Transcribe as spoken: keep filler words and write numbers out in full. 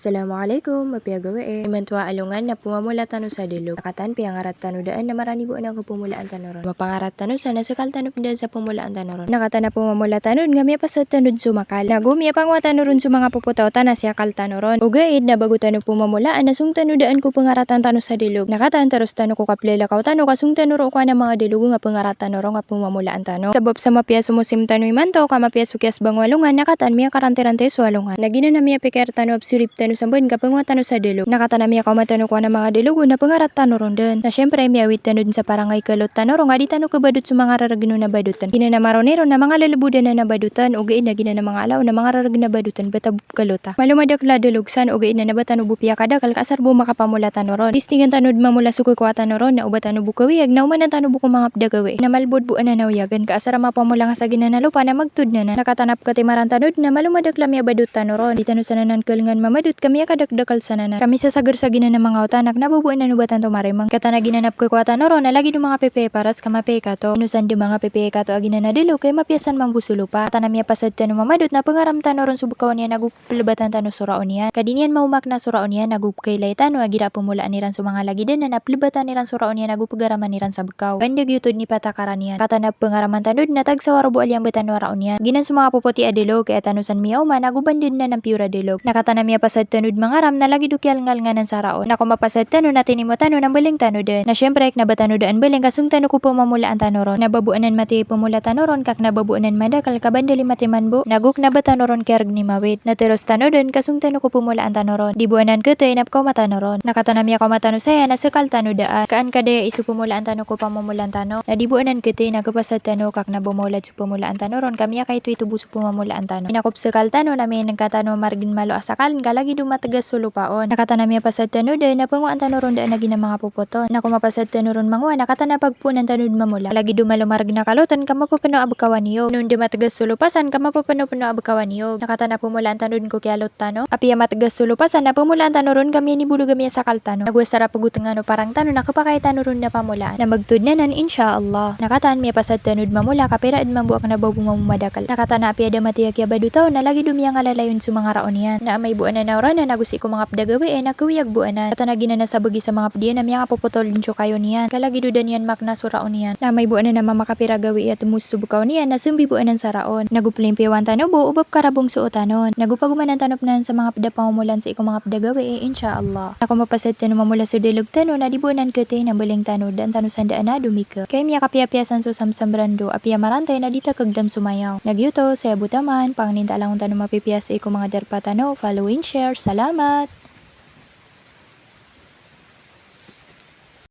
Assalamu alaikum, mapiya gawii. Imanto a alongan na pmamola tano sa dalog. Na kataan piyangarat tano daan na marani bo anan ko pmolaan tano ron. Mapangarat tano san na sekal tano pn daan sa pmolaan tano ron. Na kataan a pmamola tano dn nga miyapasad tano dn so makal. Nago miyapangowa tano ron so manga popotaw ta na siyakal tano ron. Ogaid na bago tano pmamolaan na song tano daan ko pngaratan tano sa dalog. Na kataan taros tano ko kaplalakaw tano ka song tano ron ko anan a manga dalog nga pngaratan tano ron nga pmamolaan tano. Sabap sa mapiya so mosim tano imanto ka mapiya so kiyasbang o alongan na kataan miyakarantirantay so alongan. Na giyanan a miyapikir tano a psirip tano sa mbn ka pngowa tano sa dalog. Na kataan a miyakaoma tano ko anan a manga dalog na pngarat tano ron daan. Na siyempre miyawit tano dn sa parangay kalot tano ron nga di tano kabadot so manga raragn on a badotn. Giyanan a maroni ron na manga lalbo daan a badotn, ogaid na giyanan a manga ala on na manga raragn a badotn, bata bo kalota. Malo madakl a dalog san, ogaid na ba tano bo piyakadakl ka asar bo makapamola tano ron. Tistingan tano dn mamola so kkowa tano ron, na o ba tano bo kawiyag, na omanan tano bo ko manga pd a gawii. Na malbod bo anan a wiyagn, ka asar a mapamola nga sa giyanan a lopa na magtod anan. Na kataan a pkatimaran tano dn na malo madakl a miyabadot tano ron. Di tano san anan kalngan mamadot, ka miyakadakdakl san anan. Ka misasagr sa giyanan a manga wata na kna ba bo anan o ba tanto marimang. Kataan a giyanan a pkkowa tano ron na lagid o manga pipiya i paras ka mapiya i kato. Ino san dn manga pipiya i kato a giyanan a dalog ka mapiya san mambo so lopa. Kataan a miyapasad tano mamadot na pngaram tano ron so bkaw niyan ago plbatan tano so raon iyan. Ka di niyan maoma kna so raon iyan ago pkailay tano a igira pmolaan iran so manga lagid anan na plbatan iran so raon iyan ago pgaraman iran sa bkaw. Ka anda giyoto dn i patakaran iyan. Kataan a pngaraman tano dn na tagsawa ro bo a liyambat tano a raon iyan. Giyanan so manga popoti a dalog ka aya tano san miyaoma na ago ba anda dn anan piyor a dalog. Na kataan a miyapasad tano dn mangaram na lagid o kiyalngalnganan sa raon. Na ko mapasad tano na tinimo tano na mbaling tano daan. Na siyempre kna ba tano daan mbaling ka song tano ko pmamolaan tano ron. Na ba bo anan matiya i pmola tano ron ka kna ba bo anan madakl ka bandali matiman bo. Nago kna ba tano ron kiyargn i mawit. Na taros tano daan ka song tano ko pmolaan tano ron. Di bo anan khatay na pkaoma tano ron. Na kataan a miyakaoma tano saya na sekal tano daan. Ka an kadaya i so pmolaan tano ko pmamolaan tano. Na di bo anan khatay na khapasad tano ka kna ba maolad so pmolaan tano ron ka miyakaito-ito bo so pmamolaan tano. Na ko psekal tano na minengka tano margn malo a sakal ka lagid o matgas so lopa on. Na kataan a miyapasad tano daan na pngowaan tano ron daan a giyanan a manga popot on. Na ko mapasad tano ron mangowa na kataan a pagpoonan tano dn mamola. Lagid o malo margn a kalot on ka mapapno a bkawan iyo. Na anda matgas so lopa san ka mapapnopno a bkawan iyo. Na kataan a pmolaan tano dn ko kiyalot tano. Apiya matgas so lopa san na pmolaan tano ron ka miyanibolog a miyasakal tano. Nago asar a pgotengan o parang tano na khapakay tano ron na pamolaan. Na magtod anan, insha Allah. Na kataan miyapasad tano dn mamola ka pira dn mambo a kna ba bo mambo madakl. Na kataan a apiya da matiya kiyabadota on na lagid o miyangalalayon so manga raon iyan. Na amay bo anan a oranan ago sii ko manga pd a gawii na khawiyag bo anan. Kataan a giyanan a sabagi sa manga pd iyan na miyangapopotol dn so kayo niyan. Ka lagid o da niyan makna so raon iyan. Na amay bo anan a mamakapira a gawii a tmos so bkaw niyan na smbi bo anan sa raon. Nago plimpiyawan tano bo o ba pkarabong so otan on. Nago pagomanan tano pn anan sa manga pd a pamomolaan sii ko manga pd a gawii, insha Allah. Na ko mapasad tano mamola so dalog tano na di bo anan khatay na mbaling tano, daan tano san daan a domika. Ka aya miyakapiyapiya san so samsam brando, apiya marantay na di ta khagdam so mayaw. Na giyoto, saya bo taman, pangnin ta a langon tano mapipiya sii ko manga darpa tano, follow and share, salamat.